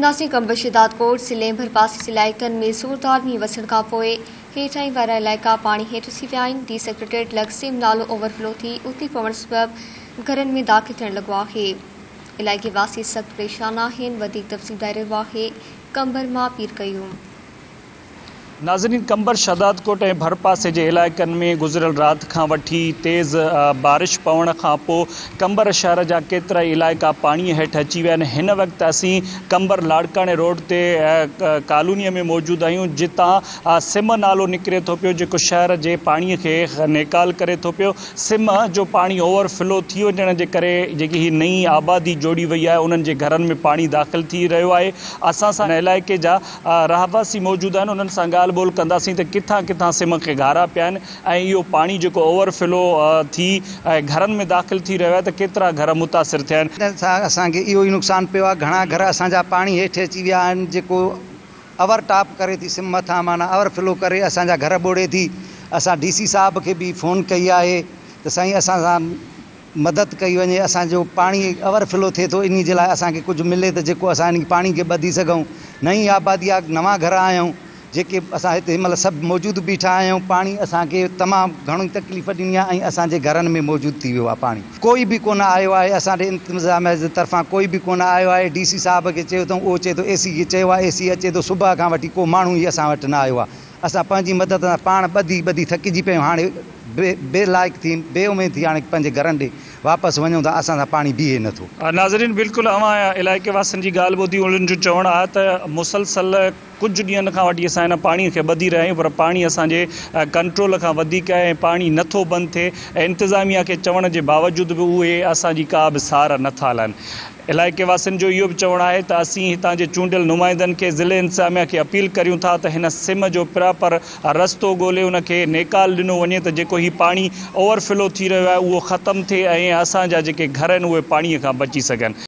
ناصر قمبر شهدادڪوٽ ضلعي ۽ ڀرپاسي جي علائقن ۾ زوردار مينهن وسڻ کانپوء هيٺاهين وارا علائقا پاڻي هيٺ اچي ويا آهن. ڊي سيڪريٽريٽ لڳ سم نالو اوور فلو ٿي اٿلي پوڻ سبب گهرن ۾ داخل ٿيڻ لڳو آهي. علائقي واسي سخت پريشان آهن. وڌيڪ تفصيل ٻڌائي رهيو آهي قمبر مان پير قيوم. ناظرين قمبر شهدادڪوٽ ۽ ڀرپاسي جي علائقن ۾ گذريل رات کان وٺي تيز بارش پوڻ کان پوء قمبر شهر جا ڪيترائي علائقا پاڻي هيٺ اچي ويا آهن هن وقت اسين قمبر لاڙڪاڻي روڊ تي ڪالوني ۾ موجود آهيون جتان سم نالو نڪري ٿو پيو جيڪو شهر جي پاڻي کي نيڪال ڪري ٿو پيو سم جو پاڻي اوور فلو ٿي وڃڻ جي ڪري جيڪي هي نئين آبادي جوڙي وئي آهي انهن جي گهرن ۾ پاڻي داخل ٿي رهيو آهي اسان سان علائقي جا رهواسي موجود آهن انهن سان ڳالهه ٻولهه ڪنداسين ته ڪٿان ڪٿان سم کي گهارا پيا آهن ۽ اهو پاڻي جيڪو اوور فلو ٿي گهرن ۾ داخل ٿي رهيو آهي ته ڪيترا گهر متاثر ٿيا آهن. ان سان اسان کي اهو ئي نقصان پيو آهي گهڻا گهر اسان جا پاڻي هيٺ اچي ويا آهن جيڪو اوور ٽاپ ڪري ٿي سم مٿان معنيٰ اوور فلو ڪري اسان جا گهر ٻوڙي ٿي اسان ڊي سي صاحب کي به فون ڪئي آهي ته سائين اسان سان مدد ڪئي وڃي اسان جو پاڻي اوور فلو ٿئي ٿو انهي جي لاء اسان کي ڪجهه ملي ته جيڪو اسان انهي پاڻي کي ٻڌي سگهون نئين آبادي آ نوان گهر آهيون جيڪي اسان هتي هن مهل سڀ موجود بيٺا آهيون پاڻي اسان کي تمام گهڻي تڪليف ڏني آ ۽ اسان جي گهرن ۾ موجود ٿي ويو آ پاڻي ڪوئي به ڪونه آيو آهي اسان ڏي انتظاميه جي طرفان ڪوئي به ڪونه آيو آهي ڊي سي صاحب کي چيو اٿئون اهو چئي ٿو اي سي کي چيو آ اي سي اچي ٿو صبح کان وٺي ڪو ماڻهو ئي اسان وٽ نه آيو آ اسان پنهنجي مدد سان پاڻ ٻڌي ٻڌي ٿڪجي پيا آهيون هاڻي بي بي لائق ٿي بي اميد ٿي هاڻي پنهنجي گهرن ڏي واپس وڃون ٿا اسان سان پاڻي بيهي نه ٿو. ناظرين بلڪل اوهان علائقي واسين جي ڳالهه ٻڌي انهن جو چوڻ آهي ته مسلسل ڪجهه ڏينهن کان وٺي اسان هن پاڻي کي ٻڌي رهيا آهيون پر پاڻي اسان جي ڪنٽرول کان وڌيڪ آهي ۽ پاڻي نه ٿو بند ٿئي ۽ انتظاميا کي چوڻ جي باوجود به اهي اسان جي ڪا به سار نه ٿا لهن. علائقي واسين جو اهو به چوڻ آهي ته اسين هتان جي چونڊيل نمائندن کي ضلعي انتظاميا کي اپيل ڪريون ٿا ته هن سم جو پراپر رستو ڳولي ان کي نيڪال ڏنو وڃي ته جيڪو هي پاڻي اوور فلو ٿي رهيو آهي اهو ختم ٿئي ۽ اسان جا جيڪي گهر آهن اهي پاڻي کان بچي سگهن.